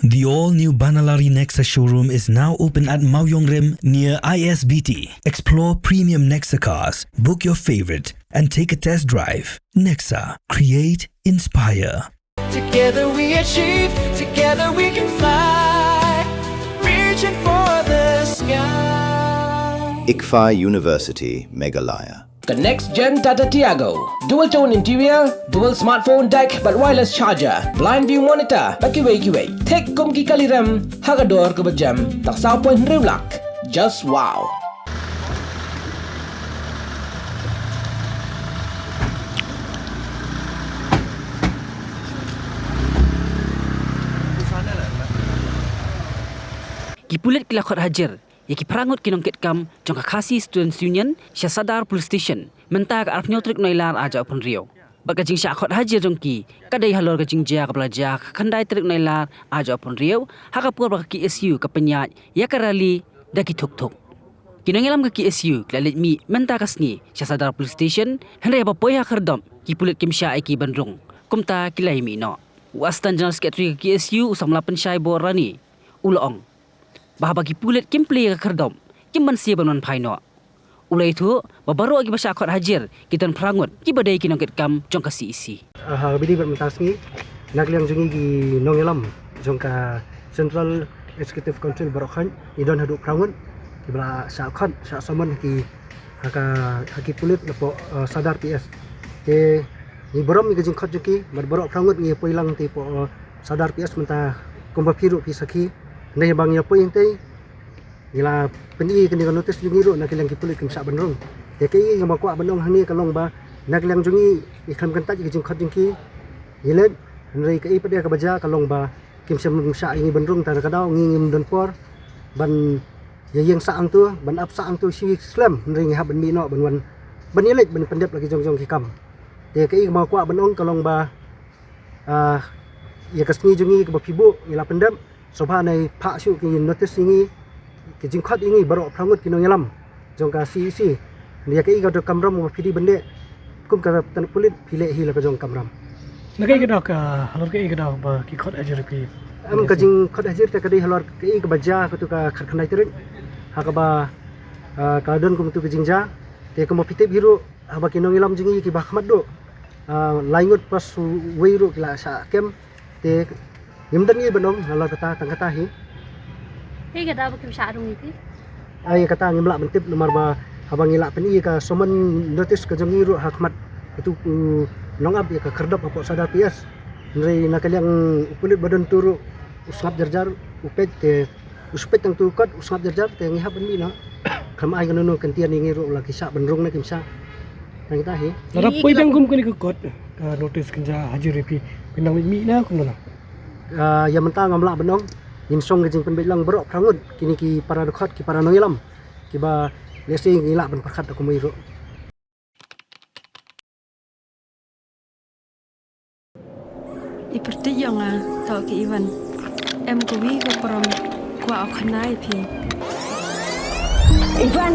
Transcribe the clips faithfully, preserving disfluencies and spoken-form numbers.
The all-new Banalari Nexa showroom is now open at Mawiongrim near I S B T. Explore premium Nexa cars, book your favorite, and take a test drive. Nexa, create, inspire. Together we achieve, together we can fly, reaching for the sky. ICFAI University, Meghalaya. Ka next gen Tata Tiago. Dual tone interior, dual smartphone deck bad wireless charger, blind view monitor bad kiwei kiwei. Thik kum ki kali rem ha ka dor kaba jem tang saw point hynriew lak. Just wow. Ki pulit ki la khot hajir ïa ki phra ngut ki nongkitkam jong ka Khasi Students Union sha Sadar Police Station mynta ka arphew tarik Nailar arhajar arphew hynriew. Bad ka jingshah khot hajir jong ki ka dei halor ka jingjia kaba la jia ka khyndai tarik Nailar arhajar arphew hynriew ha ka por ba ka K S U ka pynïaid ïa ka rally da ki thuk thuk. Ki nongïalam ka K S U ki la leit mih mynta ka sngi sha Sadar Police Station, hynrei haba poi ha khyrdop ki pulit kim shah ïa ki ban rung, kumta ki la ïa mih noh. U Assistant General Secretary ka K S U, u Samla Pynshai Borrani, u la ong ba haba ki pulit kim plie ïa ka khyrdop, kim banse ban wan phai noh. U la ïathuh ba baroh kiba shah khot hajir ki don phra ngut kiba dei ki nongkitkam jong ka C E C. Ah, ha ka bynta mynta ka sngi, na ka liang jong ngi ki nongïalam jong ka Central Executive Council baroh khoit, ngi don haduh phra ngut kiba la shah khot, shah summon ha ki, ha ka, ha ki pulit napoh, ah, Sadar P S. Te ngi burom ïa ka jingkhot jong ki, bad baroh phra ngut ngi poi lang te hapoh, ah, Sadar P S mynta, kumba phi ruh phi sakhi. Hynrei ba ngi ïa poi hangtei, ngi la pyni kane ka notice jong ngi ruh na ka liang ki pulit kim shah ban rung. Te kaei kaba nga kwah ban ong hangne ka long ba na ka liang jong ngi, ngi khlem kyntait ïa ka jingkhot jong ki, ngi leit, hynrei kaei pat de kaba jia ka long ba kim shym shah ïa ngi ban rung, te na ka daw ngi ngim don por ban ïa ïeng sah hangto, ban ap sah hangto shi slem, hynrei ngi hap ban mih noh ban wan, ban ïaleit ban pyndep la ki jong jong ki kam. Te kaei kaba nga kwah ban ong ka long ba, ah, ïa ka sngi jong ngi kaba phi buh ngi la pyndep, sngewbha nai phah shuh ki notice ïa ngi, ki jingkhot ïa ngi baroh phra ngut ki nongïalam jong ka C E C. Ïa kaei ka dei ka kamram ba phi dei ban leh kum ka tnat pulit, phi leh hi la ka jong ka kamram. Na kaei ka daw, ka halor kaei ka daw ba ki khot hajir ïa phi? Em, ka jingkhot hajir te ka dei halor kaei kaba jia kato ka khatkhyndai tarik, ha kaba, ah, ka don kum kato ka jingjia. Te kumba phi tip hi ruh, haba ki nongïalam jong ngi kiba khmat duh, ah, lai ngut plus uwei ruh ki la shah kem. Te ngim don ei ei ban ong halor kata, tang kata hi. Kaei ka daw ba kim shah rung ïa phi? Ai, kata ngim lah ban tip namar ba haba ngi la pyni ïa ka summon notice ka jong ngi ruh ha khmat kato u nongap ïa ka khyrdop hapoh Sadar P S. Hynrei na ka liang u pulit ba don hato ruh u sngap jar jar, u peit te u shu peit tang hato u kot, u sngap jar jar, te ngi hap ban mih noh. Khlem ai kano kano kyntien ïa ngi ruh la ki shah ban rung ne kim shah. Tang kata hi. Lada poi biang kum kane ka kot, ka notice kynja hajir ïa phi, phin nang leit mih ne kumno? Ah, ïa mynta ngam lah ban ong. Ngin shong ka jingpynbeit lang baroh phra ngut, kine ki para dkhot, ki para nongïalam kiba lehse ngi lah ban pyrkhat da kumwei ruh. I pyrthei ïa nga, to ki Ivan. Em kawi ka param, kwah u khana ïa phi. Ivan!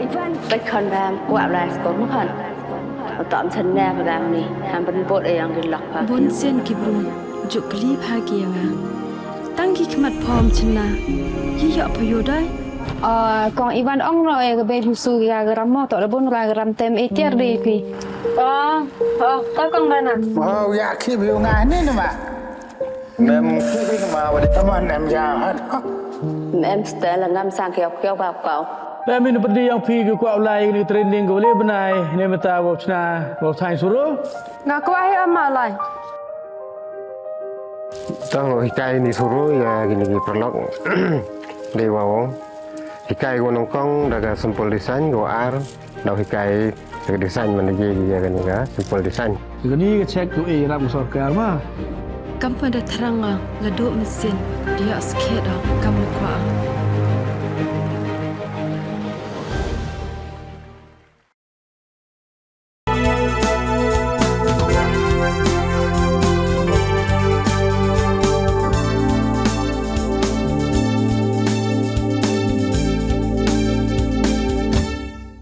Ivan! Peit khon bam, kwah u lai skul ma khon. U tom chen ne ka bam ni, ham ban bot ïa yang ki lok pha. Bun sien ki briew, juk kli pha ki ïa nga. Tang ki khmat phom chynna, ki ïoh pha ïoh dai. Ah, kong Ivan ong no e ka bei husu ya garam mo, to da bun ra garam tem e tiar de pi. Oh, oh, to kong Bana. Oh, ya ki bi nga ni ni ma. Mem ki bi ma wa di taman em ya hat. Mem stel ngam sang kiau kiau ba kau. Mem in pedi yang pi ki kwah u lai ni training ko le benai ni meta wa chna wa sai suru. Nga kwah hi ama lai. Tang hikai ni suru ïa kini ki paralok. Dei wa ong. Hikai ko nyngkong da ka simple design, ko ar da hikai da ka design man da ïa kani ka simple design. Kani ka check tu e rap sorkar ma. Kam pynda thrang nga la duh mesin, ïa skhet kam kwah.